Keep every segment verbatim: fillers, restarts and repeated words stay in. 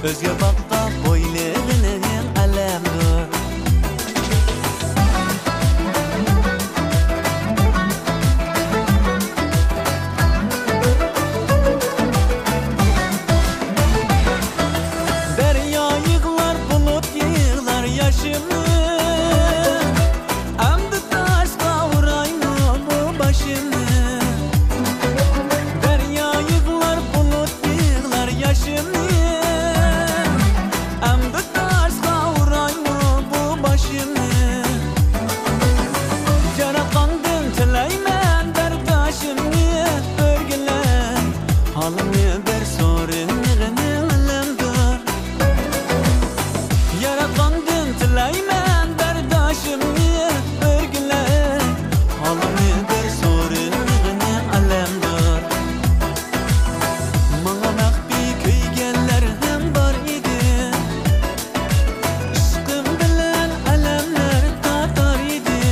ئۆزگە باققان بويلىغىنىڭ ئەلەمدۇر. دەريا يىغلار، بۇلۇت يىغلار ياشىمنى. ئەمدى تاشقا ئۇرايمۇ بۇ باشىمنى؟ دەريا يىغلار، بۇلۇت يىغلار ياشىمنى. ئەمدى تاشقا ئۇرايمۇ بۇ باشىمنى؟ ياراتقاندىن تىلەيمەن بەرداشىمنى، ئۆرگىلەي ھالىمنى بىر سورىمىغىنىڭ ئەلەمدۇر. ياراتقاندىن تىلەيمەن بەرداشىمنى، ئۆرگىلەي ھالىمنى بىر سورىمىغىنىڭ ئەلەمدۇر. ماڭا مەخپىي كۆيگەنلەر ھەم بار ئىدى. ئىشقىم بىلەن ئەلەملەر تارتار ئىدى.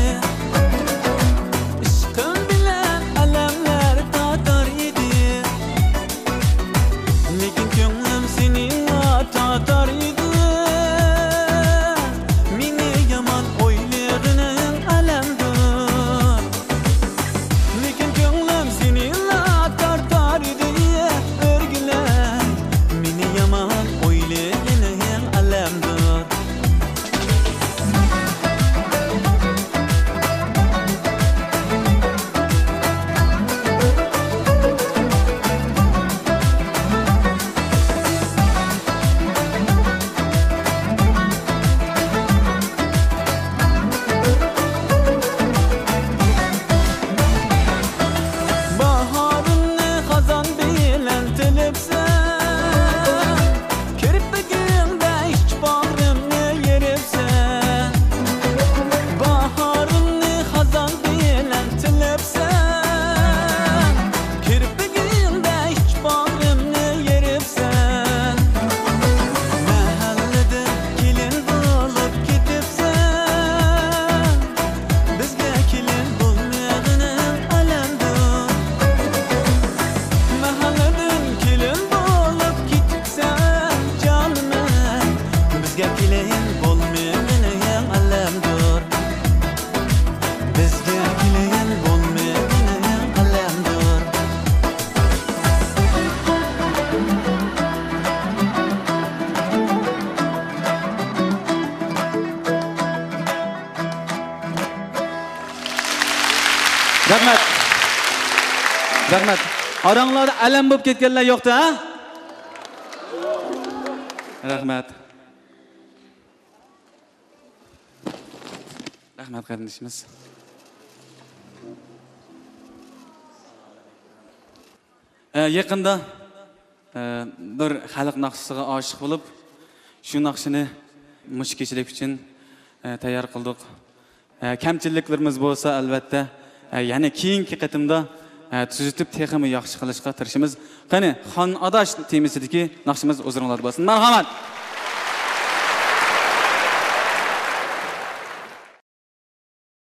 ئىشقىم بىلەن ئەلەملەر تارتار ئىدى. لېكىن كۆڭلۈم سېنىلا تارتار ئىدى. مېنى يامان ئويلىغىنىڭ ئەلەمدۇر. لېكىن كۆڭلۈم سېنىلا تارتار ئىدى، ئۆرگىلەي. مېنى يامان ئويلىغىنىڭ ئەلەمدۇر. باھارىمنى خازان بىلەن تىلىپسەن، كىرپىكىڭدە ئىچ باغرىمنى يېرىپسەن. باھارىمنى خازان بىلەن تىلىپسەن، كىرپىكىڭدە ئىچ باغرىمنى يېرىپسەن. مەھەللىدىن كېلىن بولۇپ كېتىپسەن، بىزگە كېلىن بولمىغىنىڭ ئەلەمدۇر. مەھەللىدىن كېلىن بولۇپ كېتىپسەن، جانىم، بىزگە كېلىن بولمىغىنىڭ ئەلەمدۇر. بىزگە كېلىن بولمىغىنىڭ ئەلەمدۇر. رەھمەت. رەھمەت. ئاراڭلاردا ئەلەم بولۇپ كەتكەنلەر يوقتا، ھە؟ رەھمەت. رەھمەت، قېرىندىشىمىز. ئە، يېقىندا، ئە، بىر خەلق ناخشىسىغا ئاشىق بولۇپ، شۇ ناخشىنى مۇشۇ كېچىلىك ئۈچۈن، ئە، تەييار قىلدۇق. ئە، كەمچىلىكلىرىمىز بولسا، ئەلۋەتتە، ئە، يەنە كېيىنكى قېتىمدا، ئە، تۈزىتىپ، تېخىمۇ ياخشى قىلىشقا تىرىشىمىز. قېنى، خان ئاداش تېمىسىدىكى ناخشىمىز ھۇزۇرۇڭلاردا بولسۇن. مەرھەمەت!